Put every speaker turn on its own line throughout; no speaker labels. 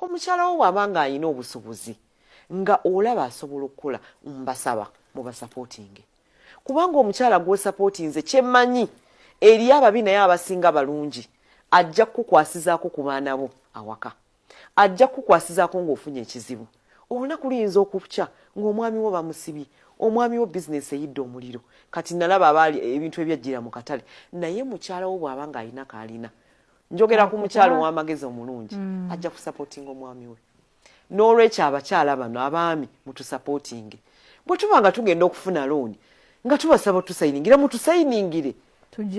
Omukyala wo bw'aba nga alina obusobozi, nga olaba asobola okukola, mbasaba mubasapootinge, kubanga omukyala gw'osapootinze, kyemmanyi eri ababi naye abasinga balungi, ajja kukukwasizaako ku baana bo awaka, ajja kukukwasizaako ng'ofunye ekizibu. Olunaku luyinza okukya ng'omwami wo bamusibye, omwami wo bizinesi eyidde omuliro. Kati nalaba abaali ebintu ebyajjira mu katale, naye mukyala wo bw'aba ng'alina kaalina, njogera ku mukyala ow'amagezi omulungi, ajja kusapootinga omwami we. N'olwekyo abakyala bano, abaami mutusapootinge. Bwe tuba nga tugenda okufuna looni nga tubasaba tusayiningira, mutusayiningire,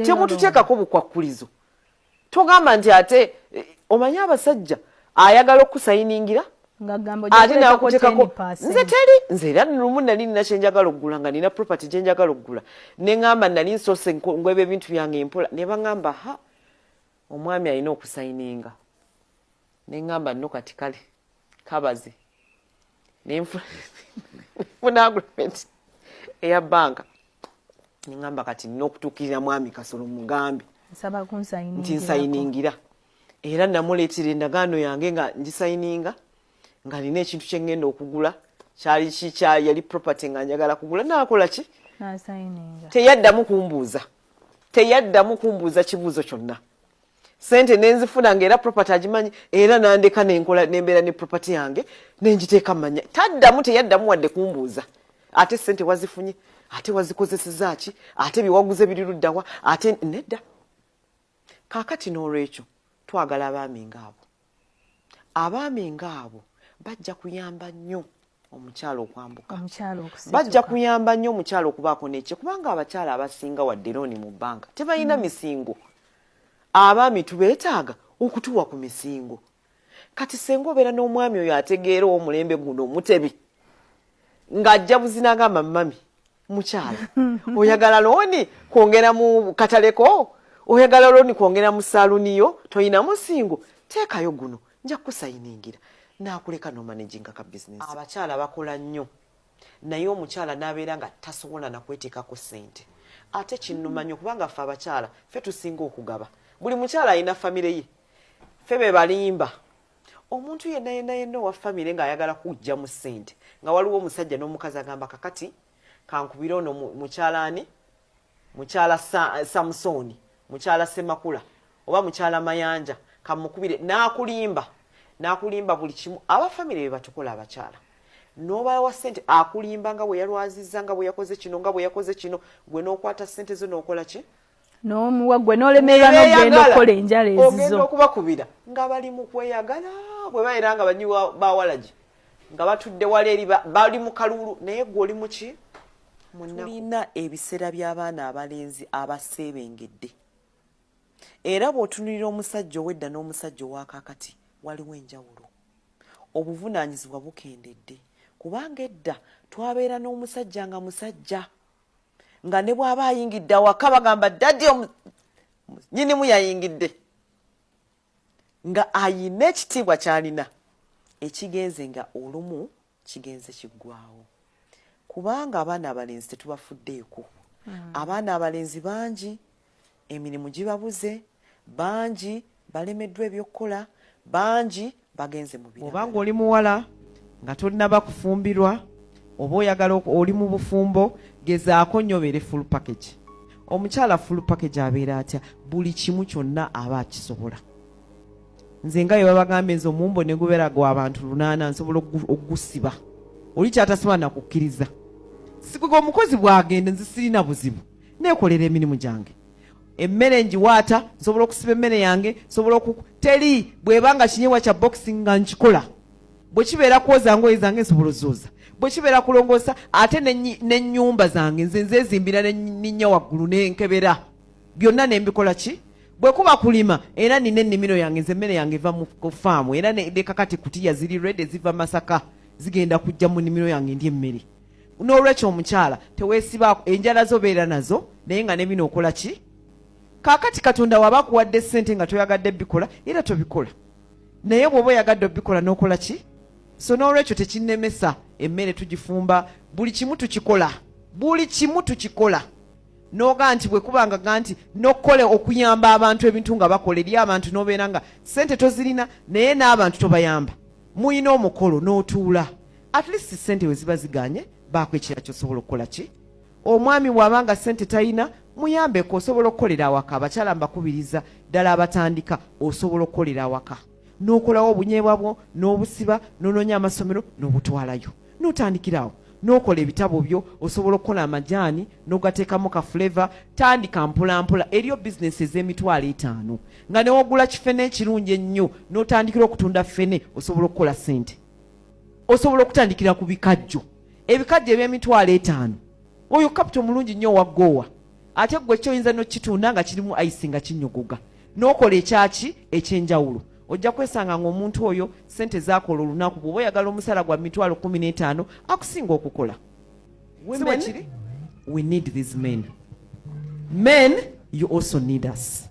temututeekako bukwakkulizo. Togamba nti ate omanyi abasajja ayagala okusayiningira ate nakutekako. Nze teri, nze era lumu nali nina kyenjagala okugula, nga nina property gyenjagala okugula, neŋŋamba nali nsoose ngweba ebintu byange mpola, ne baŋŋamba, "Ha, omwami alina okusayininga." Neŋŋamba, "Nno kati kale kabaze." Nenfuna agreement eya banka, neŋŋamba, "Kati nina okutuukirira mwami Kasolo mugambe nti nsayiningira." Era namuleetera endagaano yange nga ngisayininga, nga nina ekintu kyeŋŋenda okugula, kyali kikya yali property nga njagala kugula. Naakola ki? Teyaddamu kumbuuza, teyaddamu kumbuuza kibuuzo kyonna. Sente nenzifuna, nga era property agimanyi, era nandeka nenkola, nembeera ne property yange nengiteeka manya. Taddamu, teyaddamu wadde kumbuuza, "Ate sente wazifunye, ate wazikozeseza ki, ate byewaguze biri luddawa?" Ate nedda. Kaakati n'olwekyo twagala abaami ngaabo. Abaami ngaabo bajja kuyamba nnyo omukyala okwambuka, bajja kuyamba nnyo omukyala okubaako nekye, kubanga abakyala abasinga wadde looni mu bbanka tebalina misingo. Abaami tubeetaaga okutuwa ku misingo. Kati senga obeera n'omwami oyo ategeera ow'omulembe guno, omutebi, ng'ajja buzina agamba, "Mami mukyala, oyagala looni kwongera mu kataleko, oyagala looni kwongera mu saaluni yo, toyina musingo, teekayo guno, nja kukusayiningira." Naakuleka nomanaginga ka bizinesi. Abakyala bakola nnyo, naye omukyala n'abeera nga tasobola nakweteekako ssente. Ate kinnuma nnyo, kubanga ffe abakyala ffe tusinga okugaba. Buli mukyala alina famire ye, ffe be balimba. Omuntu yenna yenna yenna owa famire ng'ayagala kujja mu ssente, nga waliwo omusajja n'omukazi, agamba, "Kakati kankubire ono mukyala ani, mukyala Samusooni, mukyala Semakula oba mukyala Mayanja, kamukubire." N'akulimba, n'akulimba buli kimu. Abafamire be batukola abakyala. N'obawa ssente, akulimba nga bwe yalwazizza, nga bwe yakoze kino, nga bwe yakoze kino. Gwe n'okwata ssente zo n'okola ki?
N'omuwa, gwe n'olemererwa n'ogenda okukola enjala ezizo.
Ogenda okubakubira nga bali mu kweyagala, bwe babeera nga banywi bawalagi, nga batudde wala eri, bali mu kaluulu, naye gwe oli muki? Tulina ebiseera by'abaana abalenzi abaseebengedde. Era bw'otunulira omusajja ow'edda n'omusajja owakakati, waliwo enjawulo. Obuvunaanyizibwa bukendedde, kubanga edda twabeera n'omusajja nga musajja, nga ne bw'aba ayingidde awaka bagamba, "Daddy nyinimu yayingidde," nga ayina ekitiibwa ky'alina. Ekigenze nga olumu kigenze kiggwawo, kubanga abaana abalenzi tetubafuddeeko. Abaana abalenzi bangi emirimu gibabuze, bangi balemeddwa ebyokukola, bangi bagenze mu Obanga oli muwala nga tolinaba kufumbirwa, oba oyagala, oli mu bufumbo, gezaako nnyo obeere full package. Omukyala full package abeera atya? Buli kimu kyonna aba akisobola. Nze nga bye babagambye, nze omuwumbo ne gubeera gwa bantu 800 nsobola ogusiba. Oli kyatasobola nakukkiriza sikuga. Omukozi bw'agenda, nze sirina buzibu, neekolera emirimu gyange. Emmere ngiwaata, nsobola okusiba emmere yange, nsobola oku teri bw'eba nga kinyewa kya boxing nga nkikola, bwe kibeera kwoza ngoye zange nsobola ozooza, bwe kibeera kulongoosa ate n'ennyumba zange nze nzeezimbira, ninnya waggulu nenkebera byonna nembikola ki. Bwe kuba kulima, era nina ennimiro yange. Nze emmere yange eva mu faamu, era ne kakati kutiya ziri ready, ziva Masaka, zigenda kujja mu nnimiro yange ndi emmere. N'olwekyo omukyala teweesibaako, enjala zo beera nazo, naye nga ne bino okola ki. Kaakati Katonda waba akuwadde ssente nga toyagadde bikola, era tobikola, naye bw'oba oyagadde obikola n'okola ki. So n'olwekyo tekinnemesa, emmere tugifumba, buli kimu tukikola, buli kimu tukikola. Noga nti bwe kubanga ga nti nokukola okuyamba abantu ebintu nga bakola eri abantu, n'obeera nga ssente tozirina, naye n'abantu tobayamba. Muyina omukolo n'otuula, at least sente we ziba ziganye, baako ekira kyosobola okukola. Ki omwami bw'aba nga sente talina, muyambeko. Osobola okukolera awaka. Abakyala mbakubiriza ddala abatandika, osobola okukolera awaka n'okolawo obunyeebwa bwo n'obusiba, n'onoonya amasomero n'obutwalayo, n'otandikirawo n'okola ebitabo byo. Osobola okukola amajaani n'ogateekamu ka flavour. Tandika mpolampola. Eriyo bizinesi ez'emitwalo 50 nga newogula kifene ekirungi ennyo n'otandikira okutunda ffene, osobola okukola ssente. Osobola okutandikira ku bikajjo, ebikajjo eby'emitwalo 50. Oyo capital mulungi nnyo owa gowa. Ate gwe kyoyinza n'okitunda nga kirimu ice, nga kinyogoga, n'okola ekyaki ekyenjawulo, ojja kwesanga ng'omuntu oyo sente zakola olunaku, bw'oba oyagala omusala gwa 150,000, akusinga okukola. Women, we need these men. Men, you also need us.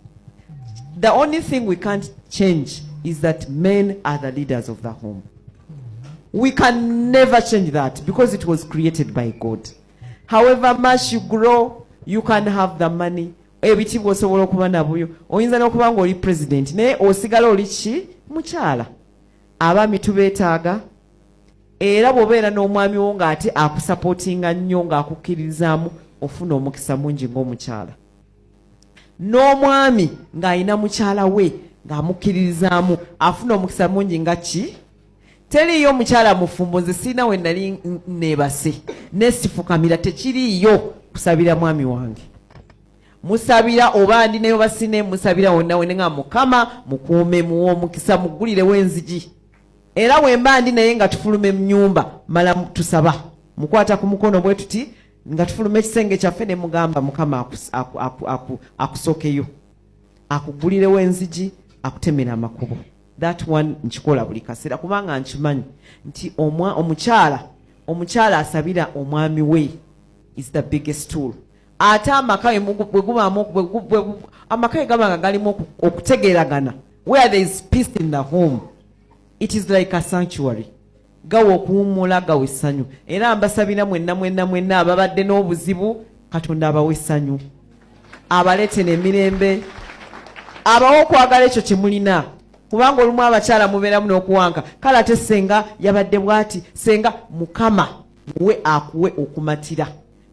The only thing we can't change is that men are the leaders of the home. We can never change that because it was created by God. However much you grow, you can have the money, ebitiibwa osobola okuba nabyo, oyinza n'okuba nga oli president, naye osigala oli ki? Mukyala. Abaami tubeetaaga. Era bw'obeera n'omwami wo ng'ate akusupportinga nnyo, ng'akukkirizaamu, ofuna omukisa mungi ng'omukyala. N'omwami ng'alina mukyala we ng'amukkiririzaamu, afuna omukisa mungi. Nga ki teriiyo omukyala mufumbo, nze sirina we nali neebase nesifukamira, tekiriiyo kusabira mwami wange. Musabira oba ndi naye oba sine, musabira wonna wene nga Mukama mukuume, muwe omukisa, muggulirewo enzigi. Era wemba ndi naye nga tufuluma ennyumba, mala tusaba, mukwata ku mukono bwe tuti nga tufuluma ekisenge kyaffe, ne mugamba, "Mukama akusookeyo, akugulirewo enzigi, akutemera amakubo." That one nkikola buli kaseera kubanga nkimanyi nti omukyala asabira omwami we is the biggest tool. Ate amaka bwe gubaamu amaka bwe gaba nga galimu okutegeeragana, where there is peace in the home, it is like a sanctuary. Gawa okuwummula, gawa essanyu. Era mbasabira mwenna mwenna mwenna ababadde n'obuzibu, Katonda abawa essanyu, abaleetera emirembe, abawa okwagala ekyo kye mulina, kubanga olumu abakyala mubeeramu n'okuwanka, kale ate senga yabadde bw'ati, senga. Mukama muwe akuwe okumatira.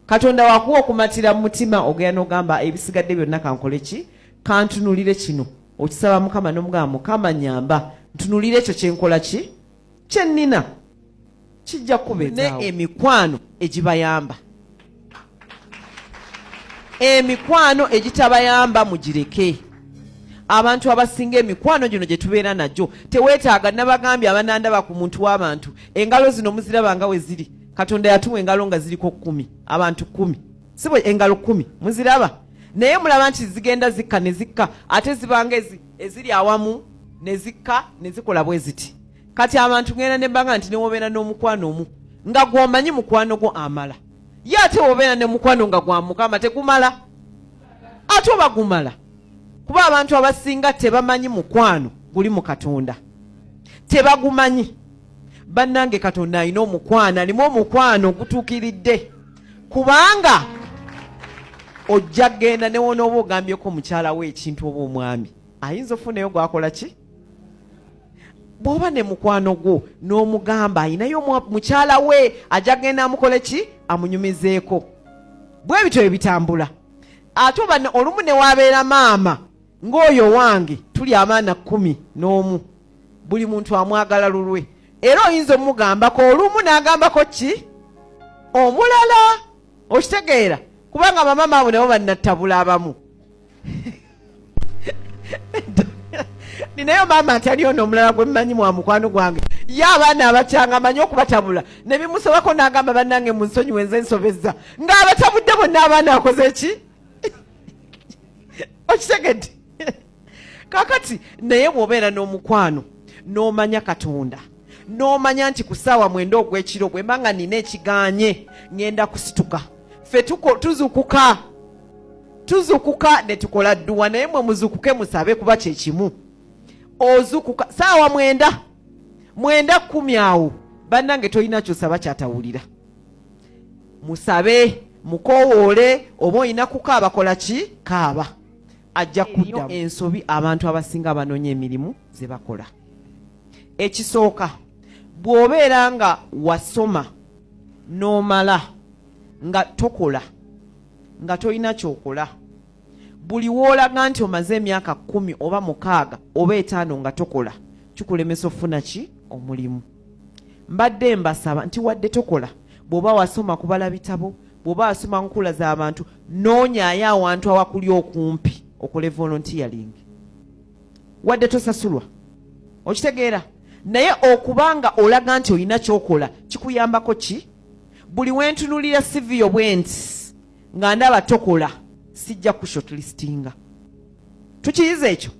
Katonda wakuwa okumatira mu mutima, ogenda n'ogamba, "Ebisigadde byonna kankole ki? Kantunulire kino." Okisaba Mukama n'omugamba, "Mukama nyamba ntunulire ekyo kyenkola ki kyennina." Kijja kubeezaawo. Emikwano egibayamba, emikwano egitabayamba mugireke. Abantu abasinga emikwano gino gye tubeera nagyo teweetaaga. Nabagambye abanandaba ku muntu w'abantu, engalo zino muziraba nga we ziri. Katonda yatuwa engalo nga ziriko 10, abantu 10, si bwe? Engalo 10 muziraba, naye mulaba nti zigenda zikka ne zikka, ate zibanga eziri awamu ne zikka ne zikola bwe ziti. Kati abantu ngenda ne mbanga nti newobeera n'omukwano omu nga gw'omanyi mukwano gwo amala ye, ate wobeera ne mukwano nga gwa Mukama tegumala, ate oba gumala, kuba abantu abasinga tebamanyi mukwano guli mu Katonda, tebagumanyi. Bannange, Katonda alina omukwano, alimu omukwano ogutuukiridde, kubanga ojja kgenda newonooba ogambyeko mukyala we ekintu oba omwami, ayinza ofunayo gwakola ki. Bw'oba ne mukwano gwo n'omugamba, ayinayo mukyala we ajja kgenda amukole ki? Amunyumizeeko. Bwe bityo ebitambula. Ate oba olumu ne wabeera maama ng'oyo wange, tuli abaana 11, buli muntu amwagala lulwe, era oyinza omugambako olumu n'agambako ki omulala, okitegeera? Kubanga bamama abo nabo bannattabula abamu. Ninayo maama atali ono omulala gwe mmanyi mwa mukwano gwange, ye abaana abakyanga amanyi okubatabula ne bimusobako, n'agamba, "Bannange munsonyiwe, nze nsobezza," ng'abatabudde bonna abaana. Akoze ki? Okitegedde? Kakati naye bw'obeera n'omukwano n'omanya Katonda, n'omanya nti ku ssaawa 9 ogw'ekiro bwe mba nga nina ekiganye, ŋŋenda kusituka. Ffe tuzukuka, tuzukuka ne tukola dduwa, naye mwe muzukuke musabe, kuba kyekimu. Ozukuka saawa 9, 9:10 awo, bannange tolina kyosaba kyatawulira. Musabe, mukowoole, oba olina kukaaba, kola ki? Kaaba, ajja kuddamu. Ensobi abantu abasinga abanoonya emirimu ze bakola, ekisooka Bw'obeera nga wasoma n'omala nga tokola, nga tolina ky'okola, buli w'olaga nti omaze emyaka 10 oba 6 oba 5 nga tokola, kikulemesa okufuna ki? Omulimu. Mbadde mbasaba nti wadde tokola, bw'oba wasoma kubala bitabo, bw'oba wasoma nkula z'abantu, noonyaayo awantu awakuli okumpi okole volunteering, wadde tosasulwa, okitegeera? Naye okubanga olaga nti olina ky'okola kikuyambako ki? Buli wentunulira CV yo bwe nti nga ndaba tokola, sijja ku shortlistinga. Tukiyiza ekyo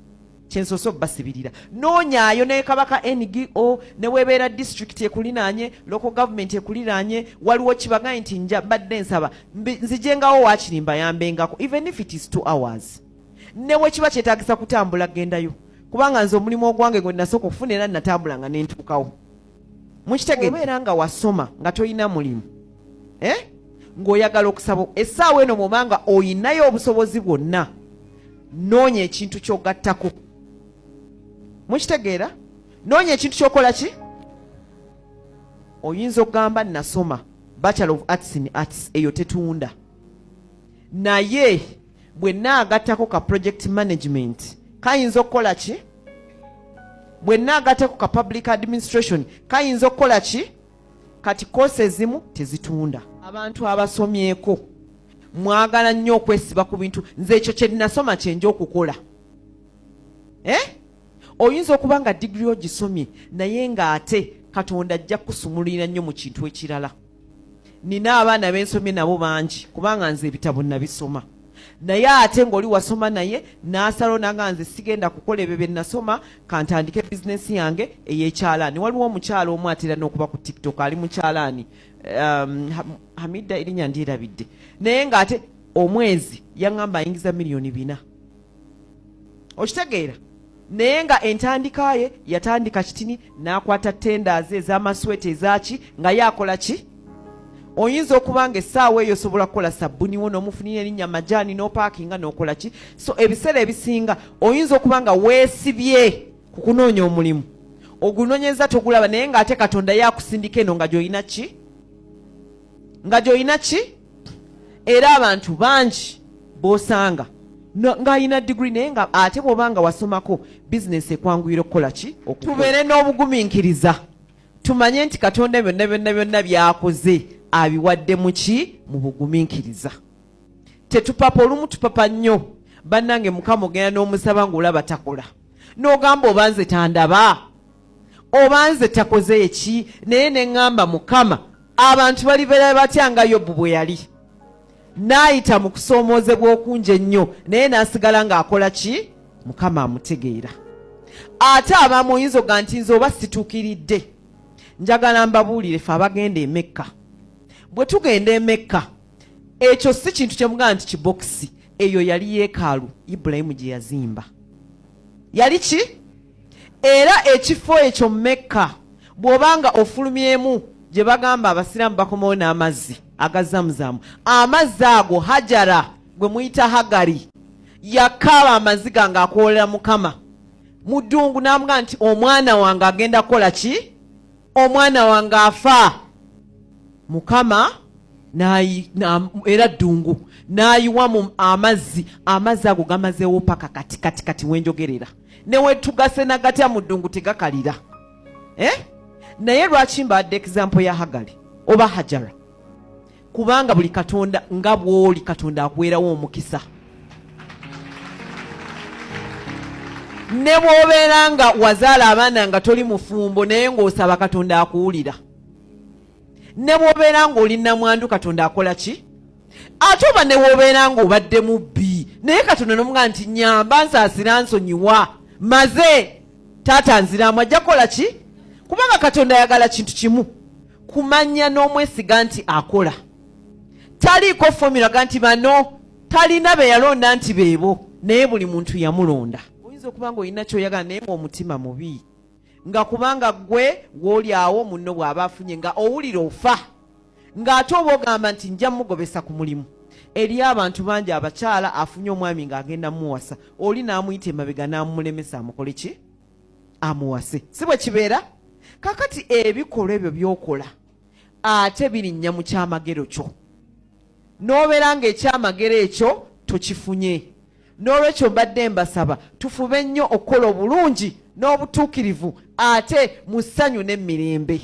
kyensoose obbasibirira. Noonyaayo ne kabaka NGO, ne webeera district ekulinaanye, local government ekuliraanye, waliwo kibagaye nti nja mbadde nsaba nzijengawo waakiri mbayambengako, even if it is 2 hours. Ne bwe kiba kyetaagisa kutambula gendayo, kubanga nze omulimu ogwange gwe nasooka okufuna era natambula nga nentuukawo. Mukitegedde? Obeera nga wasoma nga tolina mulimu, ng'oyagala okusaba essaawa eno, bw'oba nga oyinayo obusobozi bwonna, noonya ekintu ky'ogattako. Mukitegeera? Noonya ekintu ky'okola ki? Oyinza okugamba nasoma Bachelor of Arts in Arts, eyo tetunda, naye bwe naagattako ka project management kayinza okukola ki? Bwe naagattako ka public administration kayinza okukola ki? Kati course ezimu tezitunda. Abantu abasomyeko mwagala nnyo okwesiba ku bintu, nze ekyo kye nasoma kyenja okukola. Oyinza okuba nga degree ogisomye, naye ng'ate Katonda ajja kusumulira nnyo mu kintu ekirala. Nina abaana bensomye nabo bangi, kubanga nze ebitabo nabisoma, naye ate ng'oli wasoma naye n'asalawo nanga nze sigenda kukola ebyo bye nasoma, kantandike bizinesi yange ey'ekyalaani. Waliwo omukyala omu atera n'okuba ku TikTok, ali mukyalaani, Hamida erinnya ndyerabidde, naye ng'ate omwezi yaŋŋamba ayingiza 4 miliyoni. Okitegeera? Naye nga entandika ye yatandika kitini, n'akwata tenders ez'amasweta ezaki, nga ye akola ki? Oyinza okuba nga essaawa eyo osobola kukola sabbuni wo n'omufunira erinnya Majaani, n'opaakinga n'okola ki. So ebiseera ebisinga oyinza okuba nga weesibye ku kunoonya omulimu, ogunoonyeza togulaba, naye ng'ate Katonda ye akusindika eno nga gy'olina ki, nga gy'olina ki. Era abantu bangi b'osanga ng'alina diguri, naye nga ate bw'oba nga wasomako bizinesi ekwanguyira okukola ki. Tubeere n'obugumiikiriza, tumanye nti Katonda byonna byonna byonna by'akoze abiwadde mu ki? Mu bugumiikiriza. Tetupapa, olumu tupapa nnyo bannange. Mukama ogenda n'omusaba ng'olaba takola, n'ogamba oba nze tandaba, oba nze takoze eki, naye ne ŋŋamba Mukama, abantu balibeera batya nga Yobu bwe yali n'ayita mu kusoomoozebwa okungi ennyo, naye n'asigala ng'akola ki? Mukama amutegeera. Ate abamu oyinza oga nti nze oba situukiridde. Njagala mbabuulire, fe abagenda e Mekka, bwe tugenda e Mekka, ekyo si kintu kyemugamba nti kibokisi. Eyo yali yeekaalu Ibulayimu gye yazimba, yali ki? Era ekifo ekyo Mekka, bw'obanga ofulumyemu gye bagamba abasiraamu bakomawo n'amazzi agazamuzamu, amazzi ago Hajara gwe muyita Hagari yakaaba amaziga ng'akoolera Mukama mu ddungu, n'amugamba nti omwana wange agenda kukola ki? Omwana wange afa. Mukama era ddungu n'ayiwa mu amazzi, amazzi ago gamazeewo paka kati kati kati wenjogerera, ne wetugase nagatya mu ddungu tegakalira. Naye lwaki mbadde example ya Hagali oba Hajara? Kubanga buli Katonda nga bw'oli, Katonda akuweerawo omukisa. Ne bw'obeera nga wazaala abaana nga toli mufumbo, naye ng'osaba, Katonda akuwulira. Ne bw'obeera ng'oli namwandu, Katonda akola ki? Ate oba ne bw'obeera ng'obadde mubbi, naye Katonda n'omugamba nti nyamba, nsaasira, nsonyiwa, maze taata nziraamu, ajja kukola ki? Kubanga Katonda ayagala kintu kimu, kumanya n'omwesiga nti akola. Taliiko formula ga nti bano talina be yalonda nti beebo, naye buli muntu yamulonda. Oyinza okuba ng'olina ky'oyagala, naye ng'omutima mubi, nga kubanga ggwe w'oli awo munno bw'aba afunye nga owulira ofa, ng'ate oba ogamba nti nja mugobesa ku mulimu. Eri abantu bangi abakyala afunye omwami ng'agenda muwasa, oli n'amuyita emabega n'amulemesa amukole ki? Amuwase. Si bwe kibeera? Kakati ebikolwa ebyo by'okola ate birinnya mu kyamagero kyo, n'obeera ng'ekyamagero ekyo tokifunye. N'olwekyo mbadde mbasaba tufube nnyo okukola obulungi n'obutuukirivu, ate mu ssanyu n'emirembe.